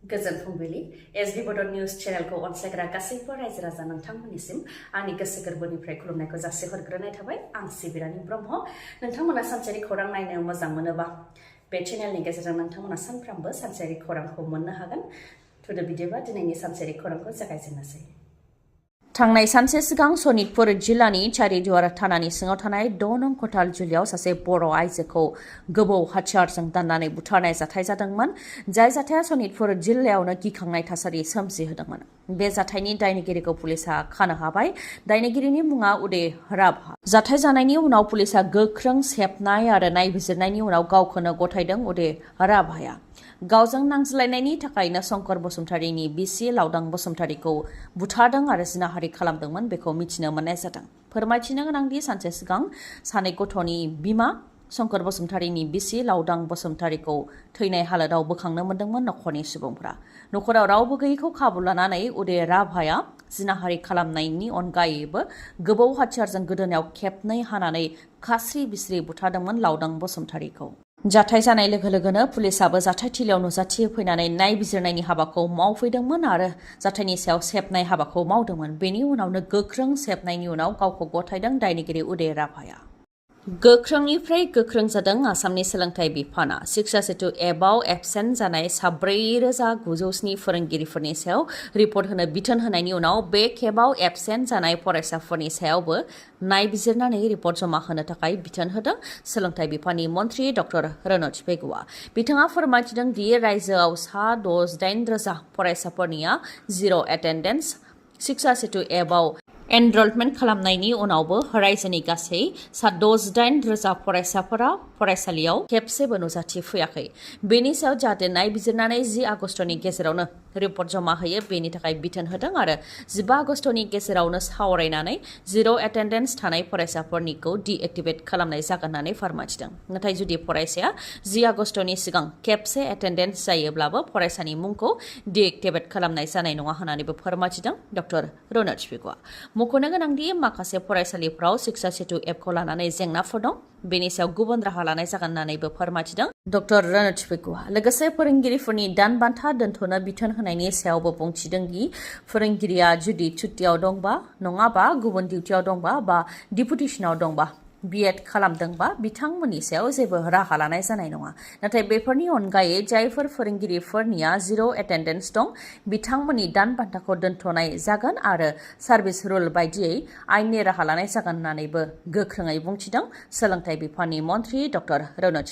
गोजोन फुंबिलि एसबी बड निउज चेनेलखौ अनसायग्रा गासैबो रायजो राजा नोंथांमोननिसिम आंनि गोसो गोरबोनिफ्राय खुलुमनायखौ जासिहरग्रोनाय थाबाय। आं सिबि रानि ब्रह्म। नोंथांमोना सानसेयारि खौरां नायनो मोजां मोनोबा बे चेनेलनि गेजेरजों नोंथांमोना सानफ्रामबो सानसेयारि खौरांखौ मोननो हागोन। थुदो बिदिबा दिनैनि सानसेयारि खौरांखौ जागायजेननोसै। थांनाय सानसे सिगां सनितपुर जिल्लानि चारिदुवार थानानि सिङाव थानाय 6 नं खथाल जुलियाव सासे बर' आइजोखौ गोबौ हाथियारजों दाननानै बुथारनाय जाथाय जादोंमोन। जाय जाथाया सनितपुर जिल्लायावनो गिखांनाय थासारि सोमजिहोदोंमोन। बे जाथायनि दायनिगिरिखौ पुलिसा खानो हाबाय। दायनिगिरिनि मुङा राब। जाथाय जानायनि उनाव पुलिसा गोख्रों सेबनाय आरो नायबिजिरनायनि उनाव गावखौनो गथायदों राभाया। गावजों नांज्लायनायनि थाखायनो शंकर बसुमतारीनि बिसि लावदां बसुमतारीखौ बुथारदों आरो जिनाहारि खालामदोंमोन बेखौ मिथिनो मोननाय जादों। फोरमायथिनो गोनांदि सानसे सिगां सानै गथ'नि बिमा शंकर बसुमतारीनि बिसि लावदां बसुमतारीखौ थैनाय हालोदाव बोखांनो मोन्दोंमोन नखरनि सुबुंफोरा। नखराव रावबो गैयैखौ खाबु लानानै राभाया जिनाहारि खालामनायनि अनगायैबो गोबौ हाथियारजों गोदोनायाव खेबनै हानानै खास्रि बिस्रि बुथारदोंमोन लावदां बसुमतारीखौ। जाथाय जानाय लोगो लोगोनो पुलिसाबो जाथायथिलियाव नुजाथि फैनानै नायबिजिरनायनि हाबाखौ मावफैदोंमोन आरो जाथायनि सायाव सेबनाय हाबाखौ मावदोंमोन। बेनि उनावनो गोख्रों सेबनायनि उनाव गावखौ गथायदों दायनिगिरि राभाया। गोख्रोंनिफ्राय गोख्रों जादों आसामनि सोलोंथाइ बिफाना। शिक्षा सेतु एपआव एबसेन्ट जानाय 4,907 फोरोंगिरिफोरनि सायाव रिपर्ट होनो बिथोन होनायनि उनाव बे खेबाव एबसेन्ट जानाय फरायसाफोरनि सायावबो नायबिजिरनानै रिपर्ट जमा होनो थाखाय बिथोन होदों सोलोंथाइ बिफाननि मन्थ्रि डक्टर रनोज। बिथाङा फोरमायथिदों दि रायजोआव 68,000 फरायसाफोरनिया जिर' एटेन्डेन्स। शिक्षा सेतु एपआव एनरलमेन्ट खालामनायनि उनावबो रायजोनि गासै 68,000 फरायसाफोरा फरायसालियाव खेबसेबो नुजाथि फैयाखै। बेनि सायाव जाहाथे नायबिजिरनानै 10 आगस्टनि गेजेरावनो रिपर्ट जमा होयो बेनि थाखाय बिथोन होदों आरो 15 आगस्टनि गेजेरावनो सावरायनानै जिर' एटेन्डेन्स थानाय फरायसाफोरनिखौ डिएक्टिभेट खालामनाय जागोन होननानै फोरमायथिदों। नाथाय जुदि फरायसाया 10 आगस्टनि सिगां खेबसे एटेन्डेन्स जायोब्लाबो फरायसानि मुंखौ डिएक्टिभेट खालामनाय जानाय नङा होननानैबो फोरमायथिदों डक्टर रनोज। मख'नो गोनांदि माखासे फरायसालिफोराव शिक्षा सेतु एपखौ लानानै जेंनाफोर दं। बेनि सायाव गुबुन राहा लानाय जागोन होननानैबो फोरमायथिदों डक्टर रनोज। लोगोसे फोरोंगिरिफोरनि दान बान्था दोनथ'नो बिथोन होनायनि सायावबो बुंथिदों दि फोरोंगिरिया जुदि छुट्टियाव दंबा नङाबा गुबुन डिउटियाव दंबा बा डिपुटेसनाव दंबा बिएड खालामदोंबा बिथांमोननि सायाव जेबो राहा लानाय जानाय नङा। नाथाय बेफोरनि अनगायै जायफोर फोरोंगिरिफोरनिया जिर' एटेन्डेन्स दं बिथांमोननि दान बान्थाखौ दोनथ'नाय जागोन आरो सार्भिस रुल बायदियै आयेननि राहा लानाय जागोन होननानैबो गोख्रोङै बुंथिदों सोलोंथाइ बिफाननि मन्थ्रि doctor Ranoj.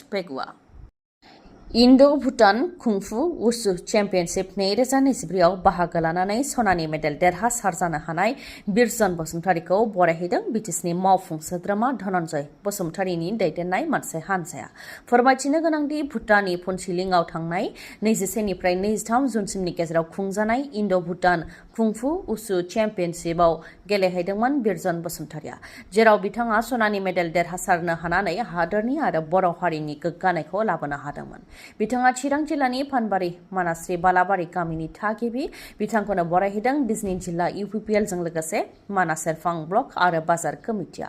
इन्ड'-भुटान kung fu wushu championship 2024आव बाहागो लानानै सनानि मेडेल देरहासार जानो हानाय बिरजन बसुमतारीखौ बरायहैदों बिटिसिनि मावफुं सोद्रोमा धनन्जय बसुमतारीनि दैदेननाय मोनसे हान्जाया। फोरमायथिनो गोनांदि भुटाननि फुनसिलिंआव थांनाय 21 निफ्राय 23 जुनसिमनि गेजेराव खुंजानाय इन्ड'-भुटान कुंफु वुशु चेम्पियनशिपआव गेलेहैदोंमोन बिरजन बसुमतारीया, जेराव बिथाङा सनानि मेडेल देरहासारनो हानानै हादोरनि आरो बर' हारिनि गोग्गानायखौ लाबोनो हादोंमोन। बिथाङा चिरां जिल्लानि फानबारि मानास्रि बालाबारि गामिनि थागिबि। बिथांखौनो बरायहैदों बिजनी जिल्ला UPPL जों लोगोसे मानास सेरफां ब्लक आरो बाजार कमिटिया।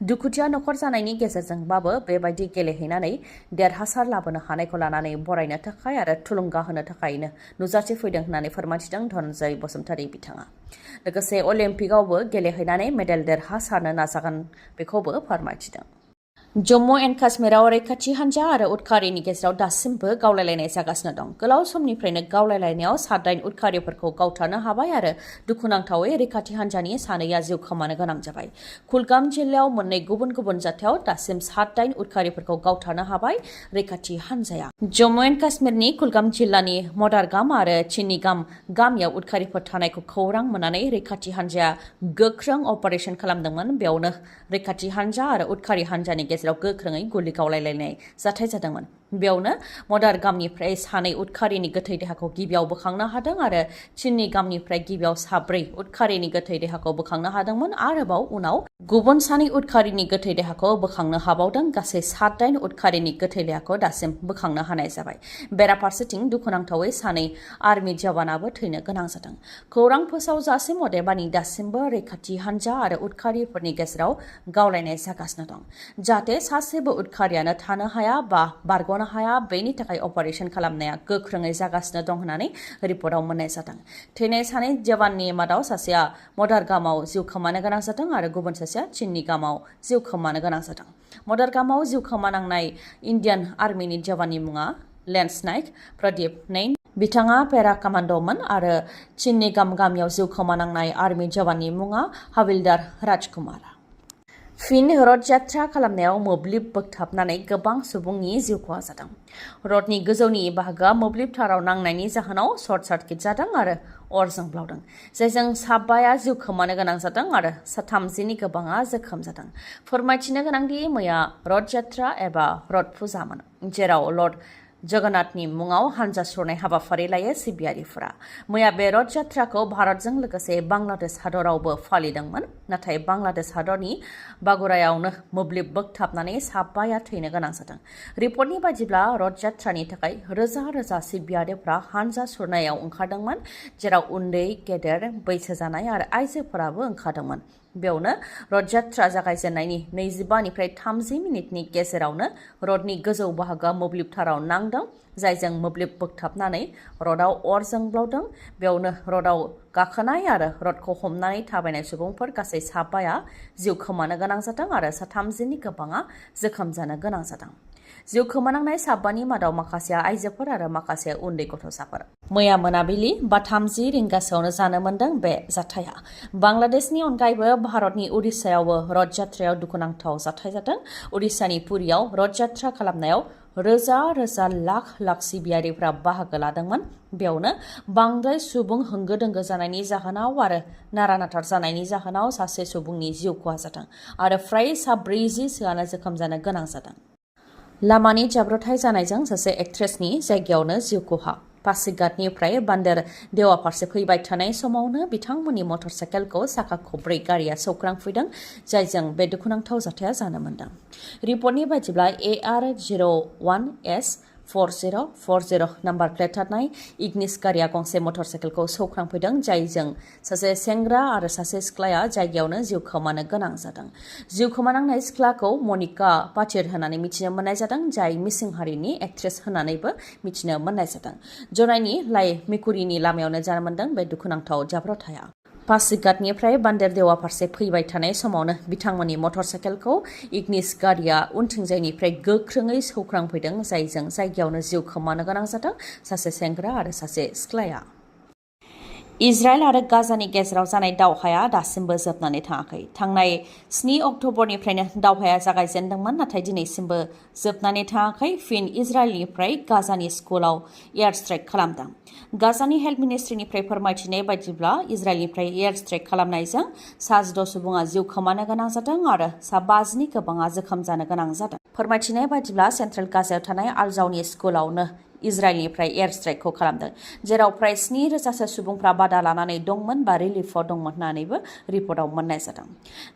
दुखुथिया नखर जानायनि गेजेरजोंबाबो बेबायदि गेलेहैनानै देरहासार लाबोनो हानायखौ लानानै बरायनो थाखाय आरो थुलुंगा होनो थाखायनो नुजाथि फैदों होननानै फोरमायथिदों धनन्जय बसुमतारी बिथाङा। लोगोसे अलिम्पिकआवबो गेलेहैनानै मेडेल देरहासारनो नाजागोन बेखौबो फोरमायथिदों। जम्मु एन्ड काश्मीराव रैखाथि हान्जा आरो उदखारिनि गेजेराव दासिमबो गावलायलायनाय जागासिनो दं। गोलाव समनिफ्रायनो गावलायलायनायाव 7 उदखारिफोरखौ गावथारनो हाबाय आरो दुखुनांथावै रैखाथि हान्जानि 2 जिउ खोमानो गोनां जाबाय। कुलगाम जिल्लायाव मोननै गुबुन गुबुन जाथायाव दासिम 7 उदखारिफोरखौ गावथारनो हाबाय रैखाथि हान्जाया। जम्मु एन्ड काश्मीरनि कुलगाम जिल्लानि मदारगाम आरो चिनीगाम गामियाव उदखारिफोर थानायखौ खौरां मोननानै रैखाथि हान्जाया गोख्रों अपारेशन खालामदोंमोन। बेयावनो रैखाथि हान्जा आरो उदखारि हान्जानि गेजेराव गोख्रोङै गुलि गावलायलायनाय जाथाय जादोंमोन। बेयावनो मदार गामनिफ्राय 2 उदखारिनि गोथै देहाखौ गिबियाव बोखांनो हादों आरो चिन्नी गामनिफ्राय गिबियाव 4 उदखारिनि गोथै देहाखौ बोखांनो हादोंमोन। आरोबाव उनाव गुबुन 2 उदखारिनि गोथै देहाखौ बोखांनो हाबावदों। गासै 7 उदखारिनि गोथै देहाखौ दासिम बोखांनो हानाय जाबाय। बेराफारसेथिं दुखुनांथावै 2 आर्मि जवानाबो थैनो गोनां जादों। खौरां फोसावजासिम अदेबानि दासिमबो रैखाथि हान्जा आरो उदखारिफोरनि गेजेराव गावलायनाय जागासिनो दं। जाहाथे सासेबो उदखारियानो थानो हाया बा बारग'नो दावगानो हाया बेनि थाखाय अपारेशन खालामनाया गोख्रोङै जागासिनो दं होननानै रिपर्टआव मोननाय जादों। थैनाय सानै जवाननि मादाव सासेया मदारगामाव जिउ खोमानो गोनां जादों आरो गुबुन सासेया चिन्नी गामाव जिउ खोमानो गोनां जादों। मदारगामाव जिउ खोमानांनाय इन्डियान आर्मिनि जवाननि मुङा लेन्स नाइक प्रदीप नैन। बिथाङा पेरा कमान्ड'मोन आरो चिन्नी गामियाव जिउ खोमानांनाय आर्मि जवाननि मुङा हाविलदार राजकुमार। फिन रड यात्रा खालामनायाव मोब्लिब बोगथाबनानै गोबां सुबुंनि जिउ खहा जादों। रडनि गोजौनि बाहागोआ मोब्लिब थाराव नांनायनि जाहोनाव सर्ट सार्किट जादों आरो अर जोंब्लावदों, जायजों साबाया जिउ खोमानो गोनां जादों आरो 30नि गोबाङा जोखोम जादों। फोरमायथिनो गोनांदि मैया रड यात्रा एबा रड फुजामोन, जेराव लर्ड जगन्नाथनि मुङाव हानजा सुरनाय हाबाफारि लायो सिबियारिफोरा। मैया बे रड यात्राखौ भारतजों लोगोसे बांलादेश हादरावबो फालिदोंमोन, नाथाय बांलादेश हादरनि बागुरायावनो मोब्लिब बोगथाबनानै साबाया थैनो गोनां जादों। रिपर्टनि बायदिब्ला रड यात्रानि थाखाय रोजा रोजा सिबियारिफोरा हानजा सुरनायाव ओंखारदोंमोन, जेराव उन्दै, गेदेर, बैसो जानाय आरो आइजोफोराबो ओंखारदोंमोन। बेयावनो रड यात्रा जागायजेननायनि 25निफ्राय 30 मिनिटनि गेजेरावनो रडनि गोजौ बाहागोआ मोब्लिब थाराव नांदों, जायजों मोब्लिब बोगथाबनानै रडआव अर जोंब्लावदों। बेयावनो रडआव गाखोनाय आरो रडखौ हमनानै थाबायनाय सुबुंफोर गासै साबाया जिउ खोमानो गोनां जादों आरो 30नि गोबाङा जोखोम जानो गोनां जादों। जिउ खोमानांनाय साबानि मादाव माखासेया आइजोफोर आरो माखासे उन्दै गथ'साफोर। मैया मोनाबिलि 5:30 रिंगासोआवनो जानो मोन्दों बे जाथाया। बांलादेशनि अनगायैबो भारतनि उड़िसायावबो रड यात्रायाव दुखुनांथाव जाथाय जादों। उड़िसानि पुरीयाव रड यात्रा खालामनायाव रोजा रोजा लाख सिबियारिफ्रा बाहागो लादोंमोन। बेयावनो बांद्राय सुबुं होंगो दोंगो जानायनि जाहोनाव आरो नारा-नाथार जानायनि जाहोनाव सासे सुबुंनि जिउ खहा जादों आरो फ्राय 40सोआनो जोखोम जानो गोनां जादों। लामानि जाब्रबथाय जानायजों सासे एक्ट्रेसनि जायगायावनो जिउ खहा। पासिघाटनिफ्राय बान्देर देवा फारसे फैबाय थानाय समावनो बिथांमोननि मटर साइकेलखौ साखा खब्रै गारिया सौख्रांफैदों, जायजों बे दुखुनांथाव जाथाया जानो मोन्दों। रिपर्टनि बायदिब्ला AR01S4040 नाम्बार प्लेट थानाय इग्निस गारिया गंसे मटर साइकेलखौ सौख्रांफैदों, जायजों सासे सेंग्रा आरो सासे सिख्लाया जायगायावनो जिउ खोमानो गोनां जादों। जिउ खोमानांनाय सिख्लाखौ मनिका पाटिर होननानै मिथिनो मोननाय जादों, जाय मिसिं हारिनि एक्ट्रेस होननानैबो मिथिनो मोननाय जादों। जनायनि लाइ मिकुरिनि लामायावनो जानो मोन्दों बे दुखुनांथाव जाब्रबथाया। पासिघाटनिफ्राय बान्देर देवा फारसे फैबाय थानाय समावनो बिथांमोननि मटर साइकेलखौ इग्निस गारिया उनथिंजायनिफ्राय गोख्रोङै सौख्रांफैदों, जायजों जायगायावनो जिउ खोमानो गोनां जादों सासे सेंग्रा आरो सासे सिख्लाया। इजराइल आरो गाजानि गेजेराव जानाय दावहाया दासिमबो जोबनानै थाङाखै। थांनाय 7 अक्ट'बरनिफ्रायनो दावहाया जागायजेनदोंमोन, नाथाय दिनैसिमबो जोबनानै थाङाखै। फिन इजराइलनिफ्राय गाजानि स्कुलाव एयार स्ट्राइक खालामदों। गाजानि हेल्थ मिनिस्ट्रिनिफ्राय फोरमायथिनाय बायदिब्ला इजराइलनिफ्राय एयार स्ट्राइक खालामनायजों 6 सुबुङा जिउ खोमानो गोनां जादों आरो 50नि गोबाङा जोखोम जानो गोनां जादों। फोरमायथिनाय बायदिब्ला सेन्ट्रेल गाजायाव थानाय आलजावनि स्कुलावनो इजराइलनिफ्राय एयार स्ट्राइकखौ खालामदों, जेराव फ्राय 7,000सो सुबुंफ्रा बादा लानानै दंमोन बा रिलिफआव दंमोन होननानैबो रिपर्टआव मोननाय जादों।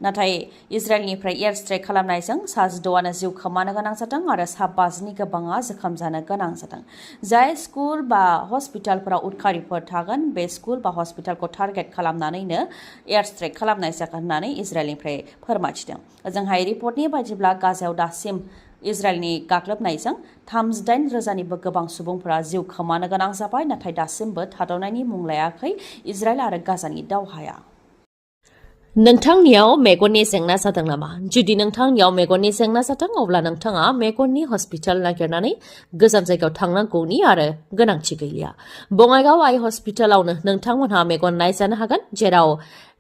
नाथाय इजराइलनिफ्राय एयार स्ट्राइक खालामनायजों 6 जिउ खोमानो गोनां जादों आरो 50नि गोबाङा जोखोम जानो गोनां जादों। जाय स्कुल बा हस्पिटालफोराव उदखारिफोर थागोन, बे स्कुल बा हस्पिटालखौ टारगेट खालामनानैनो एयार स्ट्राइक खालामनाय जागोन होननानै इजराइलनिफ्राय फोरमायथिदों। ओजोंहाय रिपर्टनि बायदिब्ला गाजायाव दासिम इजराइलनि गाग्लोबनायजों 38,000निबो गोबां सुबुंफोरा जिउ खोमानो गोनां जाबाय, नाथाय दासिमबो थाद'नायनि मुं लायाखै इजराइल आरो गाजानि दावहाया। नोंथांनियाव मेगननि जेंना जादों नामा? जुदि नोंथांनियाव मेगननि जेंना जादों, अब्ला नोंथाङा मेगननि हस्पिटाल नागिरनानै गोजान जायगायाव थांनांगौनि आरो गोनांथि गैलिया। बङाइगाव आइ हस्पिटालावनो नोंथांमोनहा मेगन नायजानो हागोन, जेराव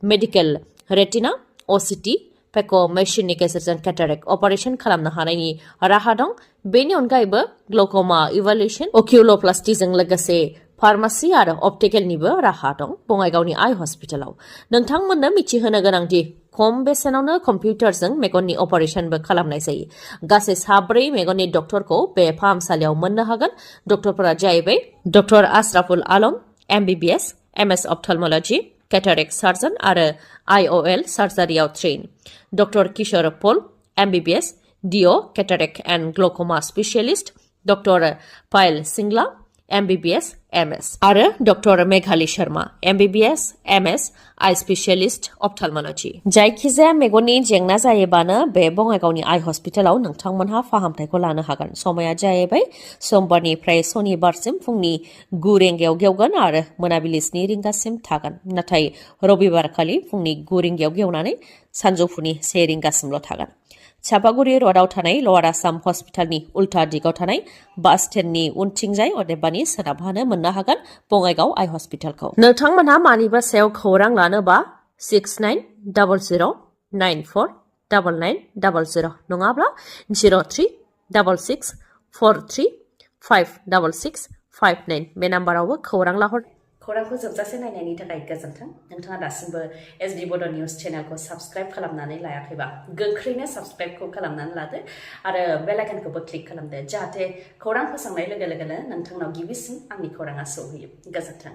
मेडिकेल, रेटिना, असिटि, पेक' मेसिननि गेजेरजों केटारेक्ट अपारेशन खालामनो हानायनि राहा दं। बेनि अनगायैबो ग्ल'क'मा इभालुएसन, अकिउल'प्लास्टिजों लोगोसे फार्मासि आरो अप्टिकेलनिबो राहा दं बङाइगावनि आइ हस्पिटालाव। नोंथांमोननो मिथिहोनो गोनांदि खम बेसेनावनो कम्पिउटारजों मेगननि अपारेशनबो खालामनाय जायो। गासै 4 मेगननि डक्टरखौ बे फाहामसालियाव मोननो हागोन। डक्टरफोरा जाहैबाय doctor Ashraful Alam, MBBS, MS ophthalmology, cataract surgeon आरो IOL सार्जारियाव train. Doctor Kishore Paul, MBBS, DO, cataract and glaucoma specialist. Doctor Payal Singla, MBBS MS आरो doctor Meghali Sharma MBBS MS eye specialist ophthalmology जायखिजाया मेगननि जेंना जायोबानो बे बङाइगावनि आइ हस्पिटालाव नोंथांमोनहा फाहामथायखौ लानो हागोन समाया जाहैबाय समबारनिफ्राय सनिबारसिम फुंनि 9 रिंगायाव गेवगोन आरो मोनाबिलि 7 रिंगासिम थागोन नाथाय रबिबारखालि फुंनि 9 रिंगायाव गेवनानै सानजौफुनि 1 रिंगासिमल' थागोन चापागुरि र'डआव थानाय लवार आसाम हस्पिटालनि उल्था दिगाव थानाय बास स्टेन्डनि उनथिंजाय अदेबानि सोनाबहानो मोननो हागोन बङाइगाव आइ हस्पिटालखौ नोंथांमोनहा मानिबा सायाव खौरां लानोबा 6900949900 नङाब्ला 0366435659 बे नाम्बारावबो खौरां लाहर खौरांखौ जोबजासे नायनायनि थाखाय गोजोन्थों नोंथाङा दासिमबो एसडि बड' निउस चेनेलखौ साबस्क्राइब खालामनानै लायाखैबा गोख्रैनो साबस्क्राइबखौ खालामनानै लादो आरो बेल आइकनखौबो क्लिक खालामदो जाहाथे खौरां फोसावनाय लोगो लोगोनो नोंथांनाव गिबिसिन आंनि खौराङा सौहैयो गोजोन्थों